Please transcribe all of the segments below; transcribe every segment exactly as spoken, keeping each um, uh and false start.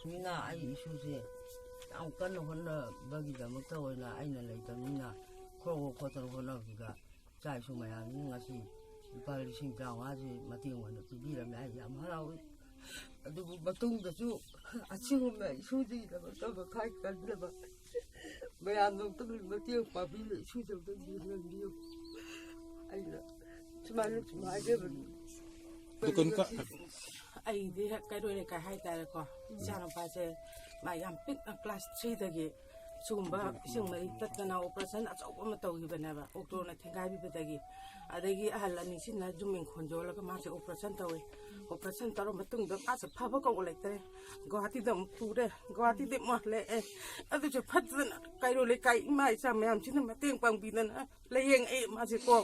ꯃꯤꯅ ꯑꯩ ꯏꯁꯨꯁꯦ ꯌꯥꯝ ꯀꯟꯅ ꯍꯣꯠꯅꯕꯒꯤꯗꯃꯛꯇ ꯑꯣꯏꯅ ꯑꯩꯅ ꯂꯩꯇꯕꯅꯤꯅ ꯈ꯭ꯔꯣ ꯈ꯭ꯔꯣ ꯈꯣꯠꯇꯅ ꯍꯣꯠꯅꯕꯁꯤꯗ ꯏꯆꯥ ꯏꯁꯨ ꯃꯌꯥꯝꯁꯤꯅ ꯉꯁꯤ ꯂꯨꯄꯥ ꯂꯤꯁꯤꯡ ꯇꯔꯥꯃꯉꯥꯁꯤ ꯃꯇꯦꯡ ꯑꯣꯏꯅ ꯄꯤꯕꯤꯔꯝꯃꯦ꯫ ꯑꯩ ꯌꯥꯝ ꯍꯔꯥꯎꯏ꯫ ꯑꯗꯨꯕꯨ ꯃꯇꯨꯡꯗꯁꯨ ꯑꯁꯤꯒꯨꯝꯕ ꯏꯁꯨꯁꯤꯒꯤꯗꯃꯛꯇ ꯃꯈꯥ ꯀꯟꯅꯕ ꯃꯌꯥꯝꯗꯣ ꯑꯝꯇꯪ ꯃꯇꯦꯡ ꯄꯥꯡꯕꯤꯌꯨ, ꯏꯁꯨꯗꯣ ꯑꯝꯇꯪ ꯌꯦꯡꯍꯟꯕꯤꯌꯨ꯫ ꯑꯩꯅ ꯁꯨꯃꯥꯏꯅ ꯁꯨꯝ ꯍꯥꯏꯖꯕꯅꯤ꯫ ꯑꯩꯗꯤ ꯍꯦꯛ ꯀꯩꯔꯣꯏ ꯂꯩꯀꯥꯏ ꯍꯥꯏꯇꯥꯔꯦꯀꯣ, ꯏꯆꯥꯅꯨꯄꯥꯁꯦ ꯃꯥ ꯌꯥꯝ ꯄꯤꯛꯅ ꯀ꯭ꯂꯥꯁ ꯊ꯭ꯔꯤꯗꯒꯤ ꯁꯤꯒꯨꯝꯕ ꯏꯁꯤꯡ ꯃꯔꯤ ꯇꯠꯇꯅ ꯑꯣꯄꯔꯦꯁꯟ ꯑꯆꯧꯕ ꯑꯃ ꯇꯧꯈꯤꯕꯅꯦꯕ, ꯑꯣꯛꯇꯣꯅ ꯊꯦꯡꯒꯥꯏꯕꯤꯕꯗꯒꯤ꯫ ꯑꯗꯒꯤ ꯑꯍꯜ ꯑꯅꯤꯁꯤꯅ ꯖꯨꯃꯤꯡ ꯈꯣꯟꯖꯣꯜꯂꯒ ꯃꯥꯁꯦ ꯑꯣꯄꯔꯦꯁꯟ ꯇꯧꯋꯦ꯫ ꯑꯣꯄꯔꯦꯁꯟ ꯇꯧꯔ ꯃꯇꯨꯡꯗ ꯃꯥꯁꯦ ꯐꯕ ꯀꯧꯕ ꯂꯩꯇ꯭ꯔꯦ꯫ ꯒꯨꯋꯥꯍꯥꯇꯤꯗ ꯑꯃꯨꯛ ꯄꯨꯔꯦ, ꯒꯨꯋꯥꯍꯥꯇꯤꯗ ꯑꯃꯨꯛ ꯍꯜꯂꯛꯑꯦ꯫ ꯑꯗꯨꯁꯨ ꯐꯠꯇꯗꯅ ꯀꯩꯔꯣꯜ ꯂꯩꯀꯥꯏ ꯏꯃꯥ ꯏꯆꯥ ꯃꯌꯥꯝꯁꯤꯅ ꯃꯇꯦꯡ ꯄꯥꯡꯕꯤꯗꯅ ꯂꯥꯌꯦꯡꯉꯛꯑꯦ ꯃꯥꯁꯦꯀꯣ꯫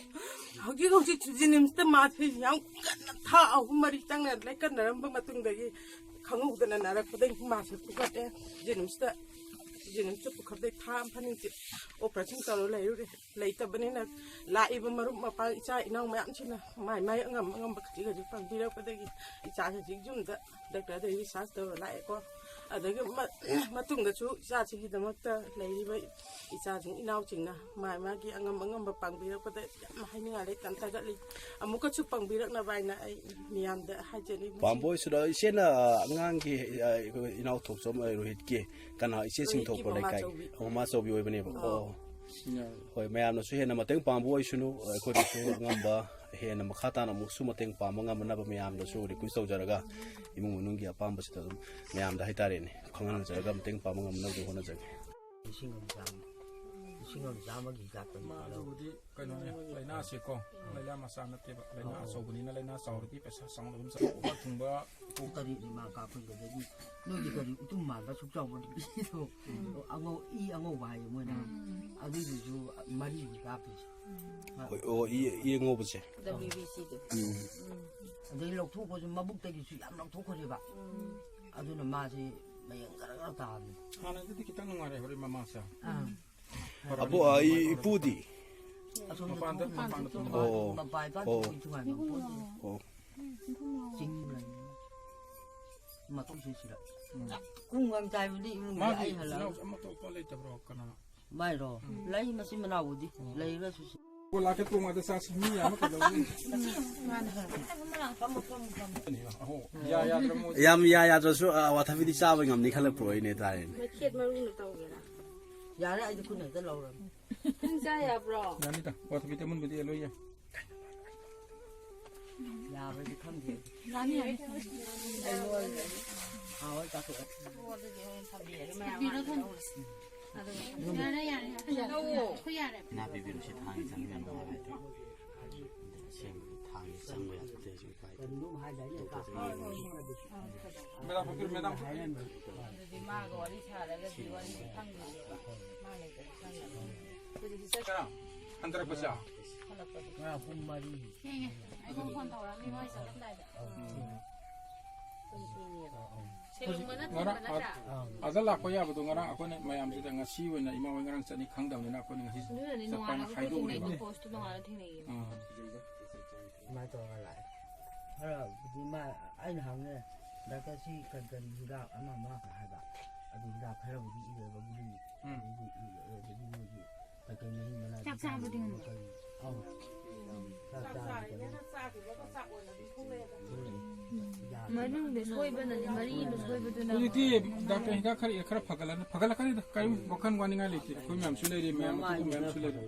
ꯍꯧꯖꯤꯛ ꯍꯧꯖꯤꯛꯁꯨ ꯖꯦꯅꯤꯝꯁꯇ ꯃꯥꯁꯦ ꯌꯥꯝ ꯀꯟꯅ ꯊꯥ ꯑꯍꯨꯝ ꯃꯔꯤ ꯆꯪꯅ ꯂꯥꯏꯀꯠꯅꯔꯝꯕ ꯃꯇꯨꯡꯗꯒꯤ ꯈꯪꯍꯧꯗꯅ ꯅꯥꯔꯛꯄꯗꯒꯤ ꯃꯥꯁꯦ ꯄꯨꯈꯠꯂꯦ ꯖꯦꯅꯤꯝꯁꯇ꯫ ꯖꯦꯅꯤꯝꯁꯇ ꯄꯨꯈꯠꯄꯗꯒꯤ ꯊꯥ ꯑꯃ ꯐꯥꯅꯤꯡꯁꯦ ꯑꯣꯄꯔꯦꯁꯟ ꯇꯧꯔ ꯂꯩꯔꯨꯔꯦ꯫ ꯂꯩꯇꯕꯅꯤꯅ ꯂꯥꯛꯏꯕ ꯃꯔꯨꯞ ꯃꯄꯥꯡ ꯏꯆꯥ ꯏꯅꯥꯎ ꯃꯌꯥꯝꯁꯤꯅ ꯃꯥꯏ ꯃꯥꯏ ꯑꯉꯝ ꯑꯉꯝꯕ ꯈꯖꯤꯛ ꯈꯖꯤꯛ ꯄꯥꯡꯕꯤꯔꯛꯄꯗꯒꯤ ꯏꯆꯥꯁꯦ ꯍꯧꯖꯤꯛ ꯌꯨꯝꯗ ꯗꯥꯛꯇꯔꯗ ꯔꯤꯁꯥꯔꯁ ꯇꯧꯔ ꯂꯥꯛꯑꯦꯀꯣ꯫ ꯑꯗꯒꯤ ꯃ-, ꯃꯇꯨꯡꯗꯁꯨ ꯏꯆꯥꯁꯤꯒꯤꯗꯃꯛꯇ ꯂꯩꯔꯤꯕ ꯏꯆꯥꯁꯤꯡ ꯏꯅꯥꯎꯁꯤꯡꯅ ꯃꯥꯏ ꯃꯥꯒꯤ ꯑꯉꯝ ꯑꯉꯝꯕ ꯄꯥꯡꯕꯤꯔꯛꯄꯗ ꯌꯥꯝꯅ ꯍꯥꯏꯅꯤꯡꯉꯥꯏ ꯂꯩꯇꯅ ꯊꯥꯒꯠꯂꯤ꯫ ꯑꯃꯨꯛꯀꯁꯨ ꯄꯥꯡꯕꯤꯔꯛꯅꯕ ꯍꯥꯏꯅ ꯑꯩ ꯃꯤꯌꯥꯝꯗ ꯍꯥꯏꯖꯔꯤ꯫ ꯄꯥꯝꯕ ꯑꯣꯏꯁꯨꯗ ꯏꯆꯦꯅ ꯑꯉꯥꯡꯒꯤ, ꯑ, ꯑꯩꯈꯣꯏ ꯏꯅꯥꯎ ꯊꯣꯛꯆꯣꯝ, ꯑ, ꯔꯣꯍꯤꯠꯀꯤ ꯀꯅꯥ ꯏꯆꯦꯁꯤꯡ ꯔꯣꯍꯤꯠꯀꯤ ꯊꯣꯛꯄ ꯂꯩꯀꯥꯏ? ꯃꯃꯥꯆꯧꯕꯤ꯫ ꯃꯃꯥꯆꯧꯕꯤ ꯑꯣꯏꯕꯅꯦꯕ꯫ ꯑꯥ꯫ ꯑꯣ꯫ ꯍꯣꯏ, ꯃꯌꯥꯝꯅꯁꯨ ꯍꯦꯟꯅ ꯃꯇꯦꯡ ꯄꯥꯡꯕ ꯑꯣꯏꯁꯅꯨ, ꯑꯩꯈꯣꯏꯅꯁꯨ ꯑꯉꯝꯕ ꯍꯦꯟꯅ ꯃꯈꯥ ꯇꯥꯅ ꯑꯃꯨꯛꯁꯨ ꯃꯇꯦꯡ ꯄꯥꯡꯕ ꯉꯝꯅꯕ ꯃꯌꯥꯝꯗꯁꯨ ꯔꯤꯀ꯭ꯋꯦꯁ ꯇꯧꯖꯔꯒ ꯏꯃꯨꯡ ꯃꯅꯨꯡꯒꯤ ꯑꯄꯥꯝꯕꯁꯤꯗ ꯑꯗꯨꯝ ꯃꯌꯥꯝꯗ ꯍꯥꯏꯇꯥꯔꯦꯅꯦ, ꯈꯪꯍꯟꯖꯔꯒ ꯃꯇꯦꯡ ꯄꯥꯡꯕ ꯉꯝꯅꯕ ꯍꯣꯠꯅꯖꯒꯦ꯫ ꯂꯤꯁꯤꯡ ꯑꯃ ꯆꯥꯝꯃ꯫ ꯂꯤꯁꯤꯡ ꯑꯃ ꯆꯥꯝꯃꯒꯤ ꯍꯤꯗꯥꯛꯇꯅꯤ꯫ ꯃꯥ ꯑꯗꯨꯕꯨꯗꯤ ꯀꯩꯅꯣꯅꯦ, ꯂꯥꯏꯅꯥꯁꯦꯀꯣ, ꯂꯥꯏꯅꯥ ꯃꯆꯥ ꯅꯠꯇꯦꯕ, ꯂꯥꯏꯅꯥ ꯑꯆꯧꯕꯅꯤꯅ, ꯂꯥꯏꯅꯥ ꯆꯥꯎꯔꯗꯤ ꯄꯩꯁꯥ ꯆꯥꯎꯅ ꯑꯗꯨꯝ ꯆꯠꯄ ꯊꯨꯡꯕ꯫ ꯄꯨꯡ ꯇꯔꯦꯠꯅꯤ ꯃꯥ ꯀꯥꯞꯈ꯭ꯔꯤꯗꯣ꯫ ꯑꯗꯒꯤ ꯅꯣꯏꯒꯤ ꯀꯔꯤ ꯎꯇꯨꯝ ꯃꯥꯟꯕ ꯁꯨꯛ ꯆꯥꯎꯕ ꯅꯨꯄꯤꯗꯣ, ꯑꯉꯧ-, ꯏ ꯑꯉꯧꯕ ꯍꯥꯏꯌꯦ ꯃꯣꯏꯅ꯫ ꯑꯗꯨꯏꯗꯨꯁꯨ ꯃꯔꯤꯅꯤ ꯀꯥꯞꯄꯤꯁꯦ꯫ ꯍꯣꯏ, ꯑꯣ, ꯏ, ꯏ ꯑꯉꯧꯕꯁꯦ꯫ ꯗꯕ꯭ꯂꯤꯎ ꯕꯤ ꯁꯤꯗꯣ꯫ ꯎꯝ꯫ ꯑꯗꯩ ꯂꯧꯊꯣꯛꯄꯁꯨ ꯃꯕꯨꯛꯇꯒꯤꯁꯨ ꯌꯥꯝ ꯂꯧꯊꯣꯛꯈ꯭ꯔꯦꯕ꯫ ꯑꯗꯨꯅ ꯃꯥꯁꯦ ꯃꯌꯦꯡ ꯈꯔ ꯈꯔ ꯇꯥꯕꯅꯤ꯫ ꯍꯥꯟꯅꯗꯒꯤꯗꯤ ꯈꯤꯇꯪ ꯅꯨꯡꯉꯥꯏꯔꯦ ꯍꯧꯖꯤꯛ ꯃꯃꯥꯁꯦ꯫ ꯑꯥ꯫ ꯑꯕꯣ-, ꯑ, ꯏ-, ꯏꯄꯨꯗꯤ? ꯑꯁꯣꯝꯗ ꯃꯄꯥꯟꯗ, ꯊꯣꯡ-, ꯃꯄꯥꯟꯗ ꯊꯣꯡ-, ꯊꯣꯡ-, ꯑꯣ, ꯃꯄꯥꯟ ꯏꯄꯥꯟ ꯑꯣ꯫ ꯊꯣꯡ ꯇꯣꯉꯥꯟꯕ ꯄꯣꯠꯅꯤ꯫ ꯑꯣ꯫ ꯆꯤꯡ ꯂꯩ꯫ ꯃꯇꯧꯁꯦ ꯁꯤꯗ꯫ ꯎꯝ꯫ ꯆꯥꯛ ꯀꯨꯡ ꯉꯝ ꯆꯥꯏꯕꯗꯤ ꯏꯃꯨꯡꯗ ꯃꯥꯒꯤ ꯑꯩ ꯍꯜꯂꯛꯑꯒ꯫ ꯏꯅꯥꯎꯁꯨ ꯑꯃ ꯑꯇꯣꯞꯄ ꯂꯩꯇꯕ꯭ꯔꯣ? ꯀꯅꯥ? ꯃꯥꯏꯔꯣ? ꯎꯝ꯫ ꯂꯩ, ꯃꯆꯤꯟ ꯃꯅꯥꯎꯕꯨꯗꯤ꯫ ꯑꯣ꯫ ꯂꯩꯔꯒꯁꯨ ꯁꯤ-, ꯀꯣ ꯂꯥꯛꯀꯦ ꯇꯣꯡꯉꯥꯗ ꯆꯥꯁꯤ꯫ ꯃꯤ ꯌꯥꯝꯃ ꯀꯩꯗꯧꯅꯤ? ꯐꯝꯃꯣ, ꯐꯝꯃꯣ, ꯐꯝꯃꯣ꯫ ꯑꯍꯣ, ꯌꯥ ꯌꯥꯗ꯭ꯔ ꯃꯣꯏ? ꯌꯥꯝ ꯌꯥ ꯌꯥꯗ꯭ꯔꯁꯨ, ꯑ, ꯑꯋꯥꯊꯕꯤꯗꯤ ꯆꯥꯕ ꯉꯝꯅꯤ ꯈꯜꯂꯛꯄ꯭ꯔꯣ? ꯏꯅꯦ ꯇꯥꯏꯅꯦ꯫ ꯃꯩꯈꯦꯠ ꯃꯔꯨꯅ ꯇꯧꯒꯦꯔꯥ? ꯌꯥꯔꯦ, ꯑꯩꯗꯤ ꯈꯨꯠꯅ ꯍꯦꯛꯇ ꯂꯧꯔꯕꯅꯤ꯫ ꯅꯪ ꯆꯥ ꯌꯥꯕ꯭ꯔꯣ? ꯌꯥꯅꯤꯗ, ꯑꯋꯥꯊꯕꯤꯗꯤ ꯑꯃꯨꯟꯕꯗꯤ ꯂꯣꯏ ꯌꯥꯏ꯫ ꯌꯥꯕ꯭ꯔꯗꯤ ꯈꯪꯗꯦ꯫ ꯌꯥꯅꯤ, ꯌꯥꯅꯤ꯫ ꯑꯩ ꯂꯣꯏꯔꯦ꯫ ꯍꯥꯎꯋꯦ, ꯆꯥꯊꯣꯛꯑꯦ꯫ ꯑꯣ, ꯑꯗꯨꯗꯤ ꯍꯣꯔꯦꯟ ꯊꯝꯕꯤꯔꯒꯦ, ꯃꯌꯥꯝ ꯊꯝꯕꯤꯔꯣ, ꯂꯧꯔꯁꯤ꯫ ꯊꯝꯕꯤꯔꯣ꯫ ꯑꯗꯨꯒ ꯌꯥꯔꯦ, ꯌꯥꯔꯦ, ꯌꯥꯔꯦ꯫ ꯂꯧꯑꯣ꯫ ꯑꯩꯈꯣꯏ ꯌꯥꯔꯦ꯫ ꯏꯅꯥ ꯄꯤꯕꯤꯔꯨꯁꯤ ꯊꯥꯡꯒꯤ ꯆꯪꯕ ꯌꯥꯝ ꯅꯨꯡꯉꯥꯏꯕ ꯍꯥꯏꯇꯥꯔꯦ꯫ ꯑꯁꯦꯡꯕꯗꯤ ꯊꯥꯡꯒꯤ ꯆꯪꯕ ꯌꯥꯝ ꯅꯠꯇꯦ ꯍꯧꯖꯤꯛ ꯎꯄꯥꯏ ꯂꯩꯇꯦ꯫ ꯗꯣꯛꯇꯔꯗ ꯌꯦꯡꯉꯒ ꯃꯦꯗꯥꯝ, ꯐꯝꯕꯤꯔꯣ, ꯃꯦꯗꯥꯝ꯫ ꯑꯗꯨꯗꯤ ꯃꯥꯒ ꯋꯥꯔꯤ ꯁꯥꯔꯒꯗꯤ ꯋꯥꯔꯤ ꯈꯪꯗꯣꯏꯅꯦꯕ꯫ ꯃꯥ ꯂꯩꯇ꯭ꯔꯗꯤ ꯈꯪꯗꯕꯅꯤ꯫ ꯍꯧꯖꯤꯛꯇꯤ ꯆꯠ-, ꯀꯅꯥ? ꯍꯟꯊꯔꯛꯄꯁꯦ? ꯍꯜꯂꯛꯄꯗꯤ꯫ ꯉꯔꯥꯡ ꯄꯨꯡ ꯃꯔꯤ꯫ ꯊꯦꯡꯉꯦ꯫ ꯑꯩꯉꯣꯟꯗ ꯐꯣꯟ ꯇꯧꯔꯛꯑꯝꯃꯤ ꯃꯣꯏ ꯆꯠꯂꯝꯗꯥꯏꯗ꯫ ꯎꯝ꯫ ꯄꯨꯡ ꯊꯦꯡꯉꯦꯕ꯫ ꯊꯤꯜꯂꯨꯝꯕꯅ ꯉꯔꯥꯡ ꯊꯤꯟꯕ ꯅꯠꯇ꯭ꯔꯥ? ꯑꯥ꯫ ꯑꯥꯗ ꯂꯥꯛꯄ ꯌꯥꯕꯗꯣ ꯉꯔꯥꯡ ꯑꯩꯈꯣꯏꯅ ꯃꯌꯥꯝꯁꯤꯗ ꯉꯁꯤ ꯑꯣꯏꯅ ꯏꯃꯥ ꯍꯣꯏ ꯉꯔꯥꯡ ꯆꯠꯅꯤ ꯈꯪꯗꯕꯅꯤꯅ ꯑꯩꯈꯣꯏꯅ ꯉꯁꯤ ꯑꯗꯨꯅꯅꯦ ꯆꯠꯄꯅ ꯅꯣꯡꯉꯥꯜꯂꯒ ꯍꯥꯏꯗꯣꯛꯎꯔꯦꯕ꯫ ꯊꯦꯡꯅꯩꯗꯣ, ꯄꯣꯁꯇꯨ ꯅꯣꯡꯉꯥꯜꯂꯒ ꯊꯦꯡꯅꯩꯌꯦꯕ꯫ ꯑꯥ꯫ ꯑꯗꯨꯃꯥꯏꯅ ꯇꯧꯔꯒ ꯂꯥꯛꯑꯦ꯫ ꯈꯔꯕꯨꯗꯤ ꯃꯥ, ꯑꯩꯅ ꯍꯪꯉꯦ, "ꯗꯥꯛꯇꯔ ꯁꯤ ꯀꯔꯤ ꯀꯔꯤ ꯍꯤꯗꯥꯛ ꯑꯃ ꯑꯃ?" ꯍꯥꯏꯕ꯫ ꯑꯗꯨ ꯍꯤꯗꯥꯛ ꯈꯔꯕꯨꯗꯤ ꯏꯔꯦꯕ, ꯒꯨꯂꯤ꯫ ꯎꯝ꯫ ꯑꯗꯨꯗꯤ ꯏꯔꯦ, ꯑꯗꯨꯗꯤ ꯃꯣꯏꯒꯤ ꯀꯩ ꯀꯩ ꯃꯍꯤ ꯃꯅꯥꯏ ꯆꯥꯛ ꯆꯥꯕꯗꯤ ꯉꯝꯕ? ꯀꯔꯤ? ꯑꯧ꯫ ꯆꯥꯛ ꯆꯥꯕꯗꯤ ꯉꯝꯕ꯫ ꯎꯝ꯫ ꯃꯅꯨꯡꯗ ꯁꯣꯏꯕꯅꯅꯦ, ꯃꯔꯤꯗ ꯁꯣꯏꯕꯗꯨꯅ꯫ ꯍꯧꯖꯤꯛꯇꯤ ꯗꯥꯛꯇꯔ ꯍꯤꯗꯥꯛ ꯈꯔ ꯏꯔ ꯈꯔ ꯐꯒꯠꯂꯅꯤ, ꯐꯒꯠꯂꯛꯀꯅꯤꯗ, ꯀꯔꯤꯝ ꯋꯥꯈꯜ ꯋꯥꯅꯤꯡꯉꯥꯏ ꯂꯩꯇꯦ꯫ ꯑꯩꯈꯣꯏ ꯃꯌꯥꯝꯁꯨ ꯂꯩꯔꯤ, ꯃꯌꯥꯝ ꯑꯇꯣꯞꯄ ꯃꯌꯥꯝꯁꯨ ꯂꯩꯔꯤ꯫